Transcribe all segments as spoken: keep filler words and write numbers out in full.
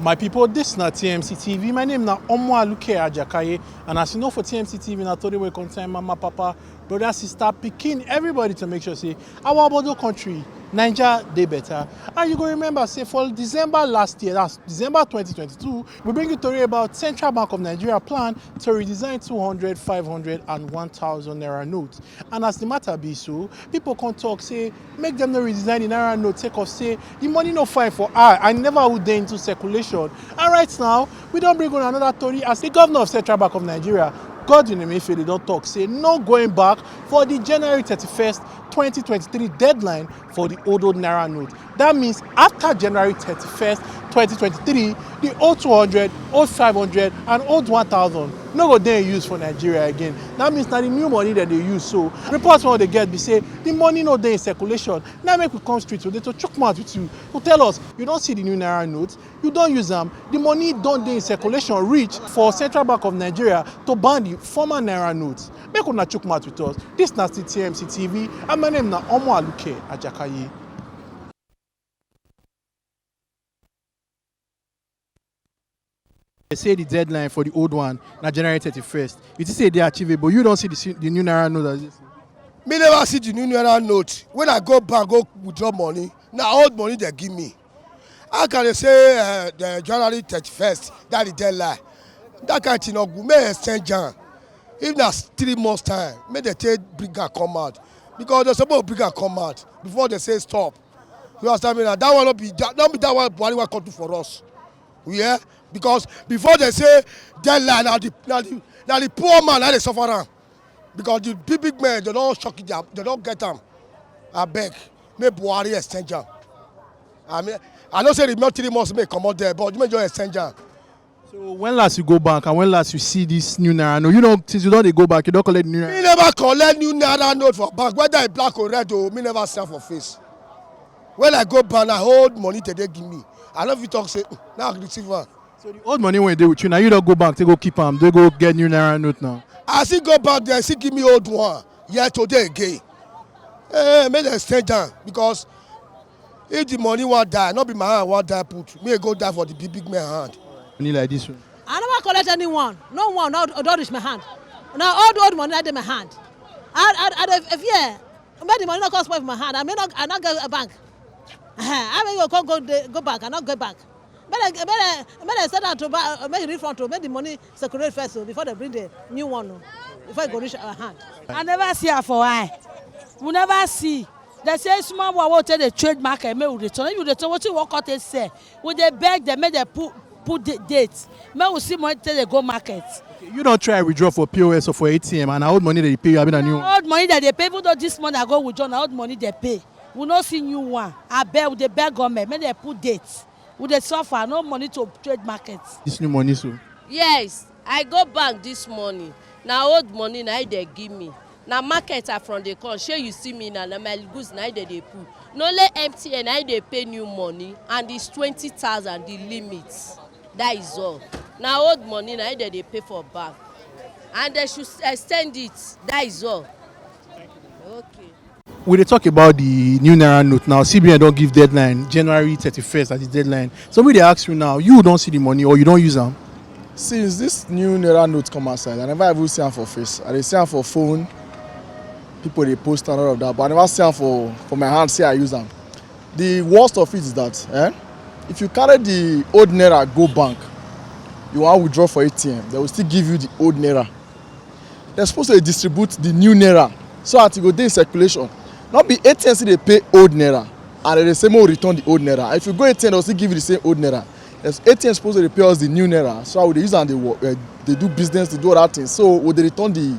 My people, this na T M C T V. My name na Omo Aluke Ajakaye, and as you know, for T M C T V, na tori wey concern mama, papa, brother, sister, pikin, everybody, to make sure say our obodo country, Naija, dey better. And you go remember say for December last year, that's December twenty twenty-two, we bring you tori about Central Bank of Nigeria plan to redesign two hundred, five hundred, and one thousand naira notes. And as the matter be so, people come talk say make dem no redesign the naira note sake of say the money no fine for eye and never would dey into circulation. And right now, we don bring on another tori as the governor of Central Bank of Nigeria, Godwin Emefiele, don talk say no going back for the January thirty-first, twenty twenty-three deadline for the old old naira note. That means after January thirty-first, twenty twenty-three, the old two hundred, old five hundred, and old one thousand no go dey in use for Nigeria again. That means na the new money that they use. So reports wey dey get be say the money no dey in circulation. Now make we come street today to chook mouth with you, to tell us, you don see the new naira note, you don use am, the money don dey in circulation reach for Central Bank of Nigeria to ban the former naira note. Make una chook mouth with us. This na still T M C T V, and my name na Omo Aluke Ajakaye. They say the deadline for the old one na January thirty-first. You think say e dey achievable? You don see the, si- the new naira note as this? Me never see the new naira note. When I go bank go withdraw money, na old money they give me. How can they say uh, the January thirty-first, that the deadline? That kind thing no good. May extend Jan. If na three months time, may they take bring am come out, because they suppose bring am come out before they say stop. You understand me now? That one no be that, no be that one Buhari wan come do for us. Yeah, because before they say deadline, na the na the na the poor man na dey suffer am, because the big big men, they don shock it, they don get am. Abeg, make Buhari extend am. I mean, I know say the three months may comot there, but make just extend am. So when last you go bank and when last you see this new naira note? You don, since you don dey go bank, you don collect new naira? Me never collect new naira note for bank, whether e black or red o, me never see am for face. When I go bank, na old money they dey give me. I no fit talk say, "Mm, now I receive am." So the old money wey dey with you, now you don go bank, take go keep am, dey go get new naira note now. I still go bank, they still give me old one. Yeah, today again. Eh, make dem extend am, because if the money wan die, no be my hand wan die put. Me go die for the big big man hand. Money like this one. I never collect anyone. No one, no, don't reach my hand. Now all the old money that dey my hand. I, I, I dey fear. Make the money no come spoil for my hand. I may not, I not get a bank. I may go come go dey- go back. I not go back. Make dem, make dem, make dem send am to ba- make the refund to make the money circulate first o, before they bring the new one o, before e go reach our hand. I never see her for eye. We never see. They say small boy wey take dey trade market, make we dey turn. If you dey turn, wetin we wan come take sell? We dey beg them, make dem put put the date. Make we see money take dey go market. You don try withdraw for P O S or for A T M and na old money they pay you, abi na new one? Old money that they pay, even though this money I go withdraw, na old money they pay. We no see new one. I beg, we dey beg government, make dem put date. We dey suffer, no money to trade market. This new money so. Yes, I go bank this morning. Na old money na im dey give me. Na market I from dey come. Shey you see me now, na my goods na im dey dey put. Na only M T N na im dey pay new money, and it's twenty thousand the limit. That is all. Na old money na im dey dey pay for bank. And they should extend it. That is all. Okay. We dey talk about the new naira note now. C B N don give deadline, January thirty-first as the deadline. So we dey ask you now, you don see the money or you don use am? Since this new naira note come outside, I never even see am for face. I dey see am for phone. People dey post and all of that, but I never see am for for my hand say I use am. The worst of it is that, eh, if you carry the old naira go bank, you wan withdraw for A T M, they will still give you the old naira. They're supposed to distribute the new naira so that e go dey in circulation. No be A T M still dey pay old naira and they dey say make we return the old naira. If you go A T M, they'll still give you the same old naira. Yes, A T M supposed to dey pay us the new naira, so I would use am dey work, uh, dey do business, dey do other things. So we dey return the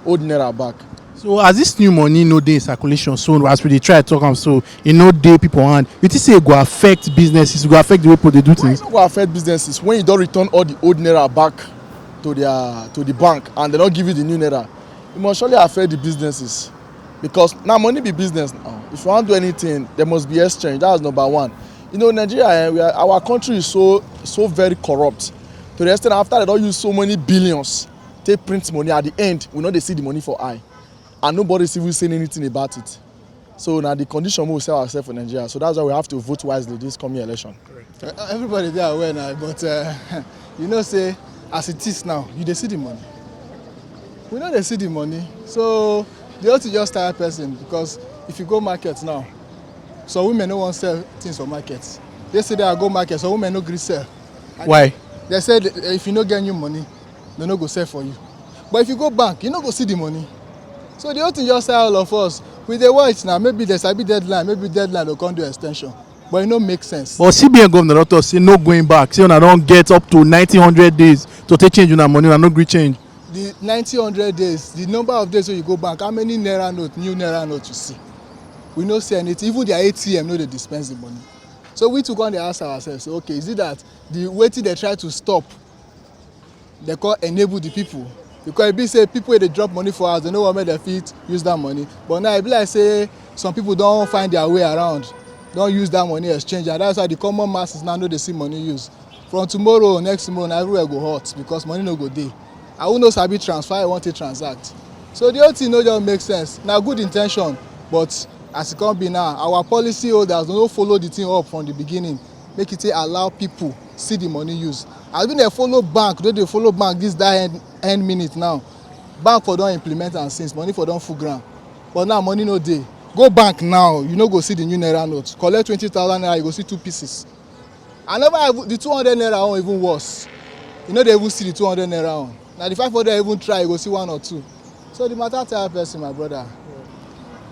old naira back. So as this new money no dey in circulation, so as we dey try talk am, so e no dey people hand, you think say e go affect businesses, e go affect the way people dey do things? Why e no go affect businesses when you don return all the old naira back to their to the bank and they don give you the new naira? E must surely affect the businesses, because na money be business now. If you wan do anything, there must be exchange. That's number one. You know, Nigeria, eh, we are, our country is so so very corrupt, to the extent after they don use so many billions take print money, at the end we no dey see the money for eye, and nobody is even saying anything about it. So now the condition we sell ourselves for Nigeria. So that's why we have to vote wisely this coming election. Uh, everybody dey aware now, but uh, you know say as it is now, you dey see the money. We no dey see the money, so the whole thing just tire person, because if you go market now, some women no wan sell things for market. Yesterday I go market, some women no gree sell. Why? They said if you no get new money, they no go sell for you. But if you go bank, you no go see the money. So the whole thing just tire all of us. We dey watch now, maybe there sabi deadline, maybe deadline go come do extension. But e no make sense. But C B N governor don talk say no going back. Say una don get up to nineteen hundred days to take change una money, una no gree change. The nineteen hundred days, the number of days wey you go bank, how many naira note, new naira note you see? We no see anything. Even their A T M no dey dispense the money. So we too come dey ask ourselves, okay, is it that the wetin they try to stop, they come enable the people? Because e be say people wey dey drop money for house, they no wan make dem fit use that money. But now e be like say some people don find their way around, don use that money exchange, and that's why the common masses now no dey see money use. From tomorrow, next tomorrow, na everywhere go hot because money no go dey. And who no sabi transfer, I wan take transact. So the whole thing no just make sense. Na good intention, but as e come be now, our policy holders no follow the thing up from the beginning. Make e take allow people see the money use. As we dey follow bank, no dey follow bank this that end, end minute now. Bank for don implement am since, money for don full ground. But now money no dey. Go bank now, you no go see the new naira note. Collect twenty thousand naira, you go see two pieces. I never even, the two hundred naira own even worse. You no dey even see the two hundred naira own. Na the five hundred even try, you go see one or two. So the matter tire person, my brother.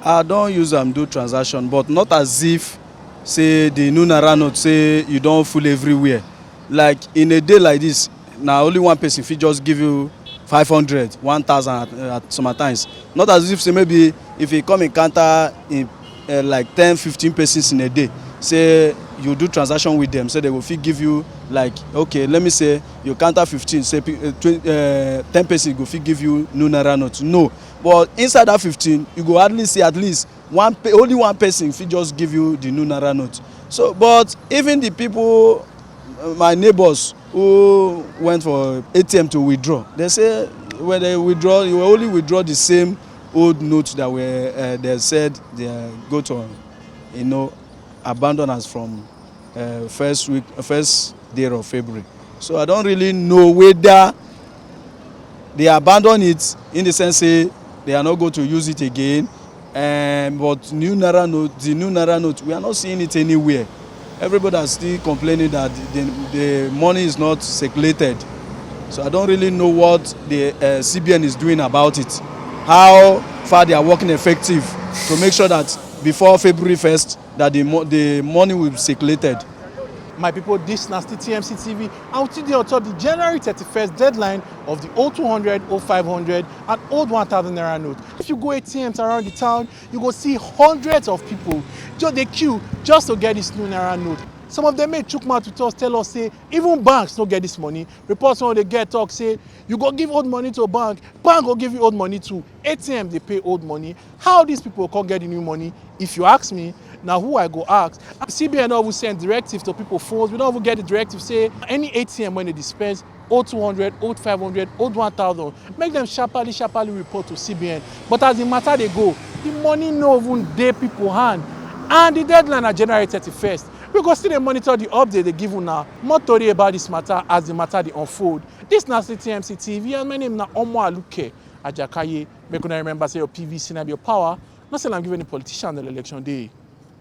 I don use am do transaction, but not as if say the new naira note say you don full everywhere. Like in a day like this, na only one person fit just give you five hundred, one thousand at, at some times. Not as if say maybe if you come encounter in uh, like ten, fifteen persons in a day, say you do transaction with them, so they go fit give you, like, okay, let me say you counter fifteen, say pe- uh, twenty, uh, ten persons go fit give you new naira note. No, but inside that fifteen, you go hardly see at least one pe- only one person fit just give you the new naira note. So, but even the people, uh, my neighbors who went for A T M to withdraw, they say when they withdraw, you only withdraw the same old notes that were uh, they said they are going to, you know, abandon us from uh, first week, first day of February. So I don't really know whether they abandon it in the sense say they are not going to use it again. Um, but new naira note, the new naira note, we are not seeing it anywhere. Everybody is still complaining that the, the money is not circulated. So I don't really know what the uh, C B N is doing about it. How far they are working effective to make sure that before February first, that the, mo- the money will be circulated. My people, this na still T M C T V. I will still dey on top the January thirty-first deadline of the old two hundred, old five hundred, and old one thousand naira note. If you go A T Ms around the town, you go see hundreds of people just dey queue just to get this new naira note. Some of them make chook mouth with us, tell us say even banks no get this money. Reports wey dey get talk say you go give old money to bank, bank go give you old money too. A T M dey pay old money. How these people come get the new money? If you ask me, na who I go ask. C B N no even send directive to people phones. We no even get the directive say any A T M wey dey dispense old two hundred, old five hundred, old one thousand, make them sharply sharply report to C B N. But as the matter dey go, the money no even dey people hand, and the deadline na January thirty-first. We go still dey monitor the update dey give una more tori about this matter as the matter dey unfold. This na still T M C T V, and my name na Omo Aluke Ajakaye. Make una remember say your P V C na be your power. No sell am give any politician on election day.